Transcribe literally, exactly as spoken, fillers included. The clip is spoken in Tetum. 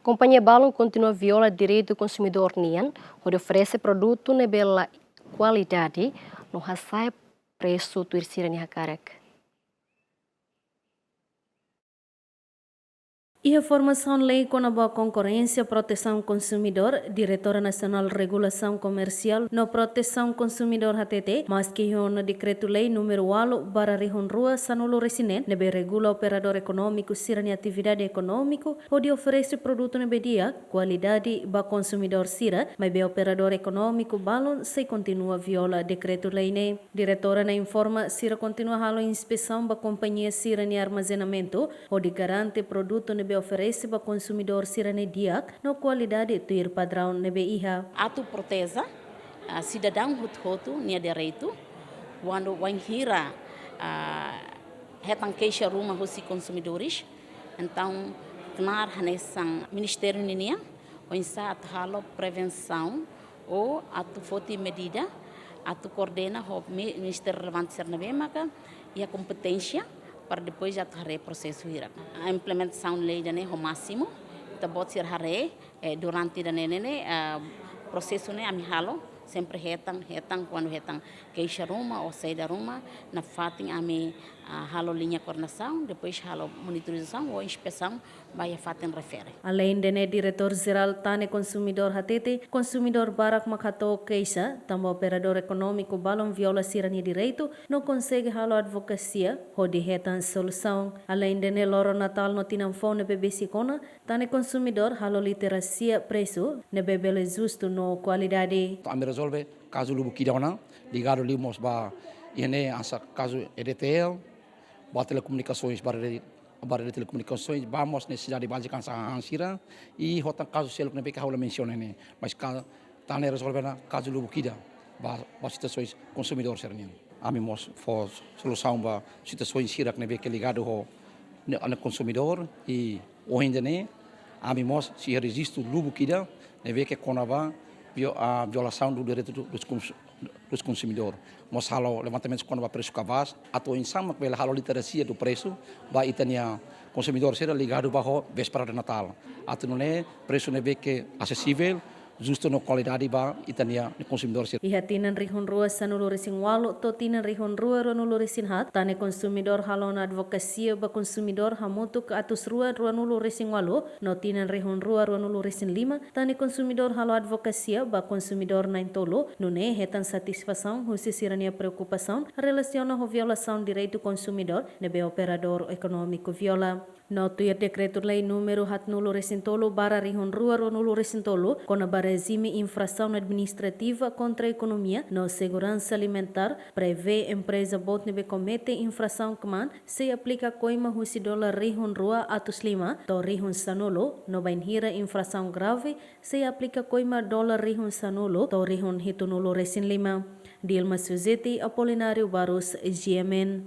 Kompañia balun kontinua viola direitu konsumidór nian, hodi oferese produtu ne'ebé la kualidade, no hasa'e presu tuir sira-nia hakarak. Iha formasaun lei kona-ba konkorrénsia, protesaun konsumidór, Diretora Nasionál Regulasaun Komersiál no Protesaun Konsumidór hatete, maski iha ona dekretu-lei númeru ualu barra rihun rua sanulu-resin-neen, ne'ebé regula operadór ekonómiku sira-nia atividade ekonómiku, hodi oferese produtu ne'ebé di'ak, kualidade ba konsumidór sira, maibé operadór ekonómiku balun sei kontinua viola dekretu-lei ne'e. Diretora ne'e informa, sira kontinua halo inspesaun ba kompañia sira-nia armazenamentu, hodi garante produtu ne'ebé oferese ba konsumidór sira-ne'e di'ak no kualidade tuir padraun ne'ebé iha. Atu proteje, ah, sidadaun hotu-hotu nia direitu, kuandu wainhira, ah, hetan keixa ruma husi konsumidores, entaun knaar hanesan ministériu ninian, oinsá atu halo prevensaun ou atu foti medida, atu koordena ho mi-, ministériu relevante sira ne'ebé maka iha kompeténsia, para depois atu haree prosesu hirak. A implementasaun lei ida-ne'e ho másimu, ita-boot sira haree, eh, durante ida-ne'e ne'e, eh, prosesu ne'e ami halo, sempre hetan, hetan, kuandu hetan keixa ruma ou saida ruma, nafatin ami, ah, halo liña koordenasaun, depois halo monitorizasaun ou inspesaun ba iha fatin refere. Aleinde ne'e, Diretór Jerál Tane Konsumidór hatete, konsumidór barak mak hato'o keixa, tanba operadór ekonómiku balun viola sira-nia direitu, no konsege halo advokasia, hodi hetan solusaun. Aleinde ne'e, loron Natál no tinan foun ne'ebé besik ona, Tane Konsumidór halo literasia presu ne'ebé bele justu no kualidade. Ami rezolve kazu lubuk ida ona, ligadu liu mós ba iha ne'e hanesan kazu E D T L, ba telekomunikasoens, ba rede, ba rede telekomunikasoens, ba mós nesesidade bázika hanesan hahán sira, i hotu tan kazu seluk ne'ebé ke ha'u la mensiona ne'e. Mas ka-, Tane rezolve ona kazu lubuk ida ba, ba situasaun konsumidór sira-nian. Ami mós fó solusaun ba situasaun sira ne'ebé ke ligadu ho ne'e, ne'e konsumidór, i ohin ida-ne'e ami mós sei rejistu lubuk ida ne'ebé ke kona-ba vio-, ah, violasaun do direitu do, dos cons-, dos consumidores. Mós halo levantamentu kona-ba presu kabas, atu oinsá mak bele halo literasia do presu ba ita-nia konsumidór sira ligadu ba ho véspera de Natal. Atu nune'e presu ne'ebé ke asesivel, justu no kualidade ba ita-nia konsumidór sira. Iha tinan rihun rua sanulu-resin-ualu to'o tinan rihun rua ruanulu-resin-haat, Tane Konsumidór halo ona advokasia ba konsumidór hamutuk atus rua ruanulu-resin-ualu, no tinan rihun rua ruanulu-resin-lima, Tane Konsumidór halo advokasia ba konsumidór na'in-tolu, nune'e hetan satisfasaun husi sira-nia preokupasaun relasiona ho violasaun direitu konsumidór ne'ebé operadór ekonómiku viola. No tuir Dekretu-Lei númeru haatnulu-resin-tolu barra rihun rua ruanulu-resin-tolu, kona-ba rejime infrasaun administrativa kontra ekonomia no seguransa alimentár, prevee empreza boot ne'ebé komete infrasaun kmaan sei aplika koima husi dolar rihun rua atus lima to'o rihun sanulu, no bainhira infrasaun grave sei aplika koima dolar rihun sanulu to'o rihun hitunulu-resin-lima. Dilma Suzeti, Apolinário Barros, G M N.